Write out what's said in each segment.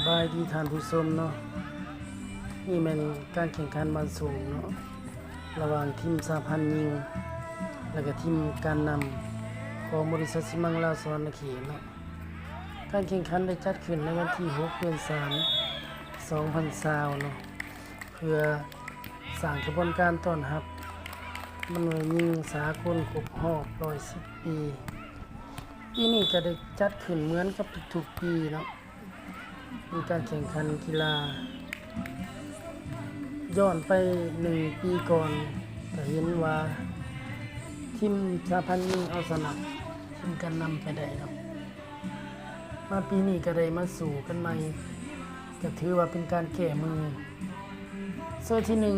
ສະບາຍດີທ່ານຜູ້ຊົມເນາະ, ນີ້ແມ່ນການແຂ່ງຂັນບ້ານໂສງເນາະ ລະຫວ່າງທີມສະຫະພັນຍິງ ແລະກະທີມການນຳຂອງບໍລິສັດສີມັງລາວສະຫວັນນະເຂດເນາະ. ການແຂ່ງຂັນໄດ້ຈັດຂຶ້ນໃນວັນທີຫົກ ເດືອນສາມ ສອງພັນຊາວເນາະ ເພື່ອສ້າງຂະບວນການຕ້ອນຮັບວັນແມ່ຍິງສາກົນຄົບຮອບຮ້ອຍສິບປີ. ປີນີ້ກະໄດ້ຈັດຂຶ້ນເໝືອນກັບທຸກໆປີເນາະ, ມີການແຂ່ງຂັນກິລາ. ຍ້ອນໄປໜຶ່ງປີກ່ອນ ກະເຫັນວ່າທີມສະຫະພັນຍິງເອົາຊະນະທີມການນຳໄປໄດ້ເນາະ. ມາປີນີ້ກະໄດ້ມາສູ້ກັນໃໝ່ ກະຖືວ່າເປັນການແກ້ມື. ເຊີດທີໜຶ່ງ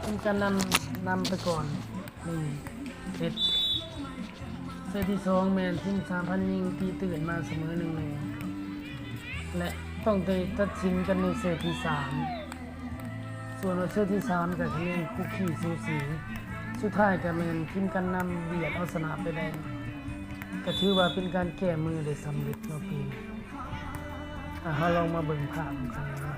ທີມການນຳ ນຳໄປກ່ອນ ໜຶ່ງເຊັດ. ເຊີດທີສອງແມ່ນທີມສະຫະພັນຍິງຕີຕື້ນມາສະເໝີ ໜຶ່ງໜຶ່ງ ແລະຕ້ອງໄດ້ຕັດສິນກັນໃນເຊີດທີສາມ. ສ່ວນວ່າເຊີດທີສາມກະຄະແນນຄຸກຄີສູສີ, ສຸດທ້າຍກະແມ່ນທີມການນຳບຽດເອົາຊະນະໄປໄດ້, ກະຖືວ່າເປັນການແກ້ມືໄດ້ສຳເລັດເນາະປີນີ້. ອາ ເຮົາລອງມາເບິ່ງພາບນຳກັນເນາ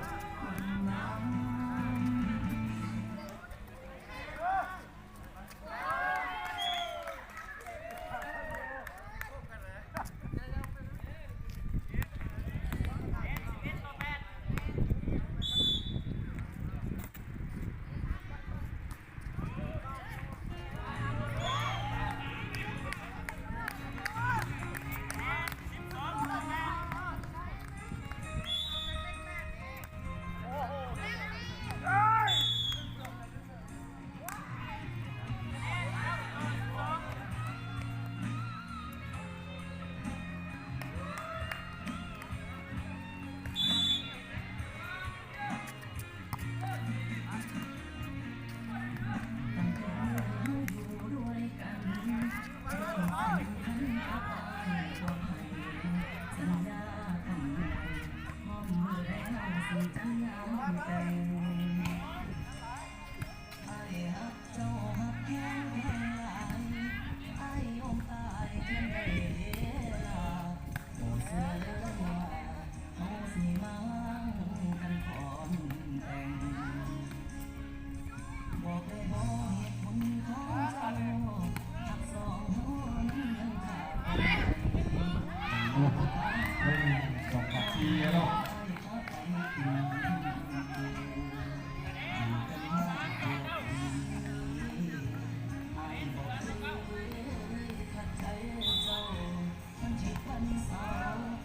ະ.